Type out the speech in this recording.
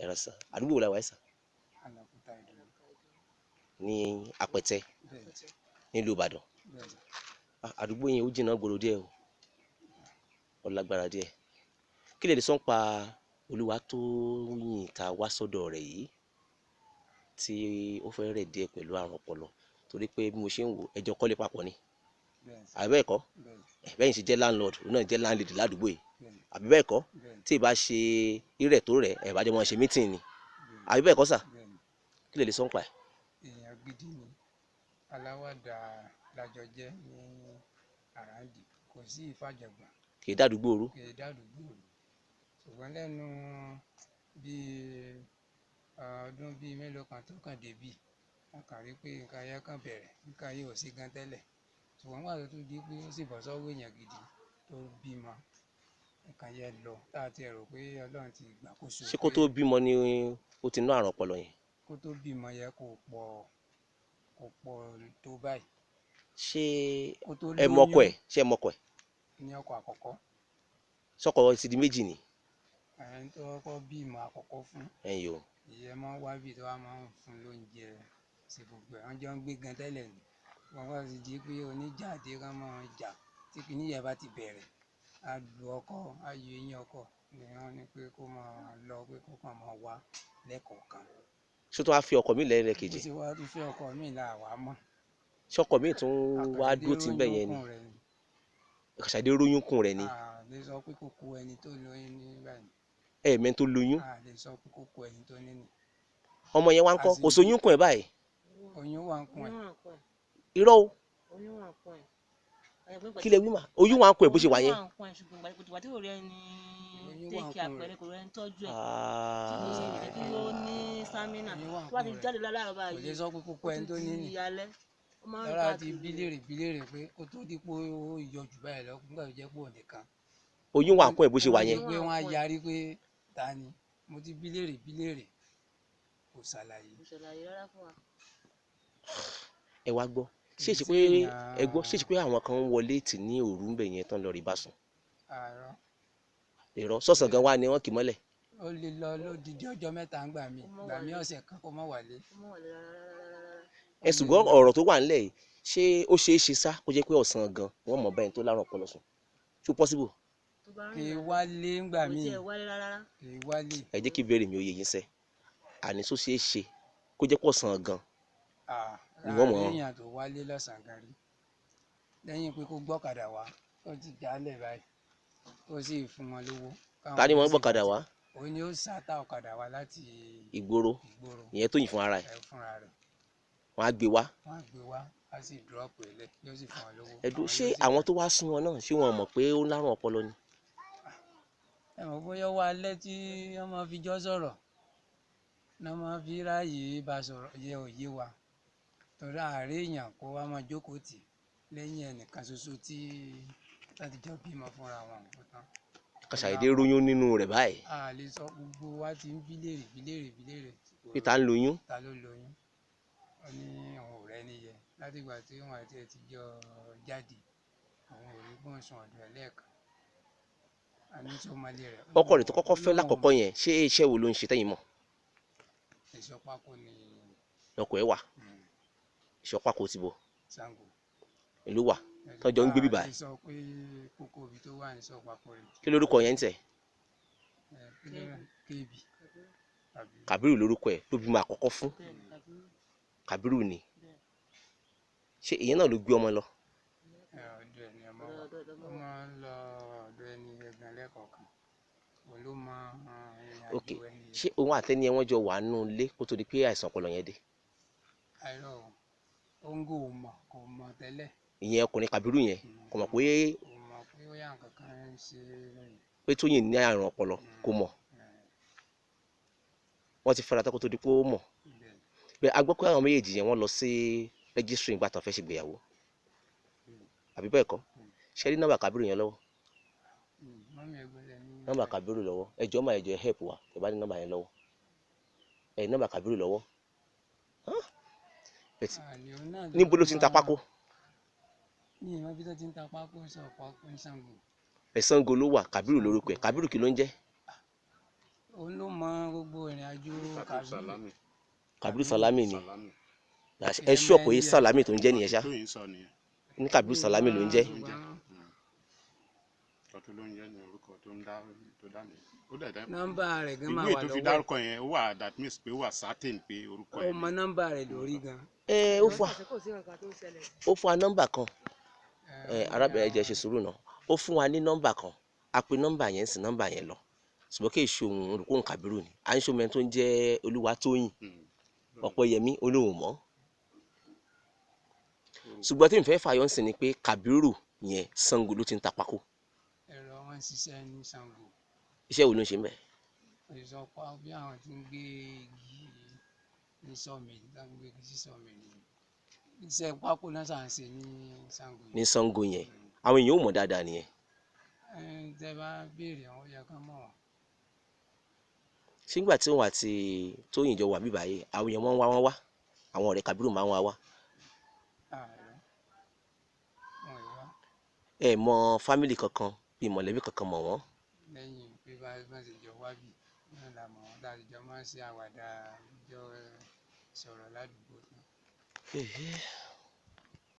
Ẹ̀rọ sà, àdúgbò la wà ẹ̀ sà? Àlàkúta Ìdòwú. Ní Apẹtẹ? Bẹ́ẹ̀. Nílùú Ìbàdàn? Bẹ́ẹ̀. Àdúgbò yẹn ó jìnnà gbòòrò díẹ̀ o, ó lágbára díẹ̀. Kí lè lè sọ ń pa Olúwatóyìn tá a wá sọ́dọ̀ rẹ̀ yìí tí ó fẹ́ rẹ̀ díẹ̀ pẹ̀lú àrùn ọpọlọ? Torí pé bí mo ṣe ń wò, ẹjọ́ kọ́lé papọ̀ ni. Bẹ́ẹ̀. Àbí bẹ́ẹ̀ kọ́? Bẹ́ẹ̀. Bẹ́ẹ̀ sì jẹ́ landlord, òun náà jẹ́ landlady ládùúgbò yìí. Bẹ́ẹ̀. Àbí bẹ́ẹ̀ kọ́? Bẹ́ẹ̀. Tí ì bá ṣe irẹ̀ tó rẹ̀, ẹ̀ bá jọ máa ṣe meeting ni. Àbí bẹ́ẹ̀ kọ́ sà? Bẹ́ẹ̀. Kí lè lè sọ ń pa ẹ̀? Èèyàn gidi ni, aláwàdà lájọ jẹ́ ní àràǹdì, kò sí ìfàjọ̀gbọ̀n. Kì í dàdúgbò rú. Kì í dàdúgbò rú, ṣùgbọ́n lẹ́nu bíi ọdún bíi mélòó kan tó kàn débì, a kàn rí pé nǹkan yẹn kàn bẹ̀rẹ̀, nǹkan yìí ò sí gan tẹ́lẹ̀, ṣùgbọ́n wà tó tún di pé ó sì bọ́ sọ́wọ́ èèyàn gidi tó bímọ, nǹkan yẹn lọ tá a ti rò pé Ọlọ́run ti gbàkóso. Ṣé kó tó bímọ ni ó ti ná àrùn ọpọlọ yẹn? Kó tó bímọ yẹn kò pọ̀, kò pọ̀ tó báyìí. Ṣé kó tó ẹ mọkọ ẹ? lóyún. Ṣé ẹ mọkọ ẹ? Ní ọkọ àkọ́kọ́. Sọkọ ti di méjì ni? Ẹni tó kọ́kọ́ bímọ àkọ́kọ́ fún. Ẹ̀yin o. Ìyẹn máa ń wá bí tó wá máa ń fún lóúnjẹ, ṣe gbogbo ẹ̀, wọ́n jọ ń gbé gan tẹ́lẹ̀ ni. Wọ́n bá ti di pé oníjàdé kan máa ń jà, tí kìíní yẹn bá ti bẹ̀rẹ̀, á lu ọkọ, á yọ eyín ọkọ, ni wọ́n ní pé kó máa lọ, pé kó kàn máa wá lẹ́kọ̀ọ̀kan. Ṣé tó wá fi ọkọ mi lẹ́rẹ̀ẹ́ kejì? Ó ti wá tún fẹ́ ọkọ mi là wá mọ́. Ṣọkọ mi tún wá dúró tí ń bẹ̀ yẹn ni? Kàṣàdé róyún kùn rẹ̀ ni. A lè sọ pé kókó ẹni tó lóyún ní báyìí. Ẹ̀ẹ̀mẹ́ tó lóyún. A lè sọ pé kókó ẹni tó ní ni. Ọmọ yẹn wá ń kọ́, kò sóyún kùn ẹ̀ báyìí. Oyún wà ń kùn ẹ̀. Irọ́ o. Kí lẹ wí mà? Oyún wà ń kùn ẹ̀ bó ṣe wà yẹn. Oyún wà ń kùn ẹ̀, ṣùgbọ́n ìgbà tí kò rí ẹni tẹ́kì àpẹẹrẹ, kò rí ẹni tọ́jú ẹ̀. Tí kò sí ẹni tí ó ní stamina. Tó bá ti jáde láàárọ̀ báyìí. Kò lè sọ pé kókó ẹni tó ní ni. Lọ́la ti bíléèrè bíléèrè pé kó tó di pé ó yọ jù báyìí lọ, nígbà tó jẹ́ pé òun nìkan. Oyún wà ń kùn ẹ̀ bó ṣe wà yẹn. Pé wọ́n á yarí pé ta ni mo ti bíléèrè bíléèrè, kò ṣàlàyé. Kò ṣàlàyé rárá fún wa. Ẹ wá gbọ́, ṣé ṣe pé ẹ gbọ́, ṣé ṣe pé àwọn kan ń wọlé tì ní òru ń bẹ̀ yẹn tán lọ rí bá sùn? Àárọ̀. Èrò sọ̀sán gan wá ni wọ́n kì í mọ́lẹ̀. Ó lè lọ lódidi ọjọ́ mẹ́ta ń gbà mí, gbà mí ọ̀sẹ̀ kan kó má wálé. Ẹ ṣùgbọ́n ọ̀rọ̀ tó wà nílẹ̀ yìí, ṣé ó ṣeé ṣe sá kó jẹ́ pé ọ̀sán gan wọ́n mọ̀ báyìí tó lárùn ọpọlọ sùn? Ṣó possible? Kì í wálé ń gbà mí. Kì í wálé. Ẹ jẹ́ kí ìbéèrè mi ó yé yín sẹ́, àní ṣó ṣeé ṣe kó jẹ́ pé ọ̀sán gan ni wọ́n mọ̀ ọ́n? Àárín tó wálé lọ́sàn-án gan rí, lẹ́yìn pé kó gbọ́kadà wá, ó ti jálẹ̀ báyìí, ó sì fún wọn lówó. Ta ni wọ́n gbọ́kadà wá? Òun ni ó sátá ọ̀kadà wá láti ìgboro. Ìyẹn Tóyìn fún ara ẹ̀. Wọ́n á gbé wá. Wọ́n á gbé wá, á sì dúrọ́pù ẹ̀ lẹ̀, yóò sì fún wọn lówó. Ẹ̀dùn, ṣé àwọn tó wá sún wọn náà, ṣé wọn mọ̀ pé ó lárùn ọpọlọ ni? Ẹ mọ̀ bóyá wá alẹ́ tí wọ́n máa fi jọ́ sọ̀rọ̀, náà máa fi ráàyè bá sọ̀rọ̀ yẹ òye wa. Torí àárẹ̀ èèyàn kó wá máa jókòó tì lẹ́yìn ẹnìkan ṣoṣo tí láti jọ bímọ fúnra wọn kò tán. Kàṣàdé róyún nínú rẹ̀ báyìí. A lè sọ, gbogbo wa ti ń bíléèrè bíléèrè bíléèrè. Pé ta ń lóyún? Ta ló lóyún? Ó ní àwọn ọ̀rẹ́ níyẹn látìgbà tí wọn àti ẹ̀ ti jọ jáde, àwọn ò rí gbọ́n sùn ọ̀dọ̀ ẹ̀ lẹ́ẹ̀kan. A ní sọ ọmọlé rẹ̀. Ọkọ rẹ̀ tó kọ́kọ́ fẹ́ lákọ̀ọ́kọ́ yẹn, ṣé iṣẹ́ wo ló ń ṣe tẹ́yìn mọ̀? Ìṣọ́ pákó ni. Ọkọ ẹ̀ wà. Ìṣọ́ pákó ti bo. Ṣàngó. Ìlú wà tọ́jọ́ ń gbé bíbá. A sọ pé kókó ibi tó wà ní ìṣọ́ pákó rẹ̀. Kí lorúkọ yẹn ń tẹ̀? Kébì. Kàbírù lorúkọ ẹ̀ ló bímọ àkọ́kọ́ fún. Kàbírù ni. Ṣé ìyẹn náà ló gbé ọmọ lọ? Ọ̀dọ̀ ẹni ọmọ wa. Ó máa ń lọ ọ̀dọ̀ ẹni ẹ̀gbọ́n lẹ́kọ̀ọ̀kan. Òun ló mọ ìrìn àjò ẹni. Ṣé òun àtẹni ẹ wọ́n jọ wà nínú ilé kó tó di pé àìsàn ọpọlọ yẹn dé? Àìrọ̀ o, òǹgò ò mọ̀, kò mọ̀ tẹ́lẹ̀. Ìyẹn ọkùnrin Kàbírù yẹn kò mọ̀ pé. Kò mọ̀ pé ó yà nǹkan kan ń ṣe rẹ̀. Pé Tóyìn ní àrùn ọpọlọ kò mọ̀. Wọ́n ti fara tán kó tó di pé ó mọ̀. Bẹ́ẹ̀ a gbọ́ pé àwọn méjèèjì yẹn wọ́n lọ sí rẹ́gísírì nígbà tán fẹ́ ṣègbéyàwó. Àbí bẹ́ẹ̀ kọ́? Ṣé rí nọ́mbà Kàbírù yẹn lọ́wọ́? Nọ́mbà Kàbírù lọ́wọ́. Ẹ jọ̀ọ́ máa ẹ jọ̀ọ́ help wa. Ẹ bá ní nọ́mbà yẹn lọ́wọ́. Ẹ nọ́mbà Kàbírù lọ́wọ́. Níbo ló ti ń ta pákó? Ní ìmọ̀ bí tó ti ń ta pákó, sọ pákó ní Ṣàngó. Ẹ Ṣàngó ló wà, Kàbírù lórúkọ ẹ̀. Kàbírù kí ló ń jẹ́? Òun ló mọ gbogbo ìrìn àjò Kabiru Kabiru. Salami. Kabiru Salami ni. Salami. Ẹ ṣú ọ̀pọ̀ yìí, Salami tó ń jẹ́ nìyẹn ṣá. Tó yìí sọ nìyẹn. Ní Kabiru Salami ló ń jẹ́. Ló ń jẹ́. Nǹkan tó ló ń jẹ́ ní orúkọ tó ń dá tó dá nìyẹn. Ó dẹ̀ dá Nọ́mbà rẹ̀ gan máa ìwé wà tó fi lọ́wọ́ ẹ̀. dárúkọ yẹn, ó wà, that means pé ó wà certain pé orúkọ Ó ẹ̀ mọ ni. nọ́mbà rẹ̀ lórí gan. Ẹ ó fún wa, ó fún wa nọ́mbà kan. Ẹ arábìnrin, ẹ jẹ́ ṣe sùúrù náà. Ó fún wa ní nọ́mbà kan, a pe nọ́mbà yẹn sí nọ́mbà yẹn lọ, ṣùgbọ́n kì í ṣe òun olùkóhùn Kabiru ni à ń ṣe omi ẹni tó ń jẹ́ Olúwatóyìn Ọ̀pẹ́yẹmí olóhùn mọ́. Ṣùgbọ́n tí n fẹ́ fàyọ̀ ń sìn ni pé Kabiru yẹn, Ṣàngó ló ti ń ta pákó. Ẹ̀rọ wọn ń ṣiṣẹ́ ní Ṣàngó. Iṣẹ́ wo ló ń ṣe ń bẹ̀? Òṣìṣẹ́ pa bí àwọn tí ń gbé igi ní sawmill, tí wọ́n ń gbé igi sí sawmill ni. Iṣẹ́ pákó náà ṣà ń ṣe ní Ṣàngó Ní yìí. Ṣàngó yẹn, àwọn èèyàn ò mọ̀ dáadáa nìyẹn. Ẹn tẹ́ bá béèrè, àwọn ó yẹ kán mọ̀ wọ́n. Sígbà tí òun àti Tóyìn jọ wà bíbáyìí, àwọn èèyàn wọn ń wá wọn wá, àwọn ọ̀rẹ́ Kabiru máa ń wá wá? Ààrẹ wọn ì wá. Ẹ mọ fámìlì kankan bíi mọ̀lẹ́bí kankan mọ̀ wọ́n? Lẹ́yìn pé bá ṣe jọ wá bì náà la mọ̀ wọ́n, tá a sì jọ máa ń ṣe àwàdà, jọ sọ̀rọ̀ ládùúgbò náà.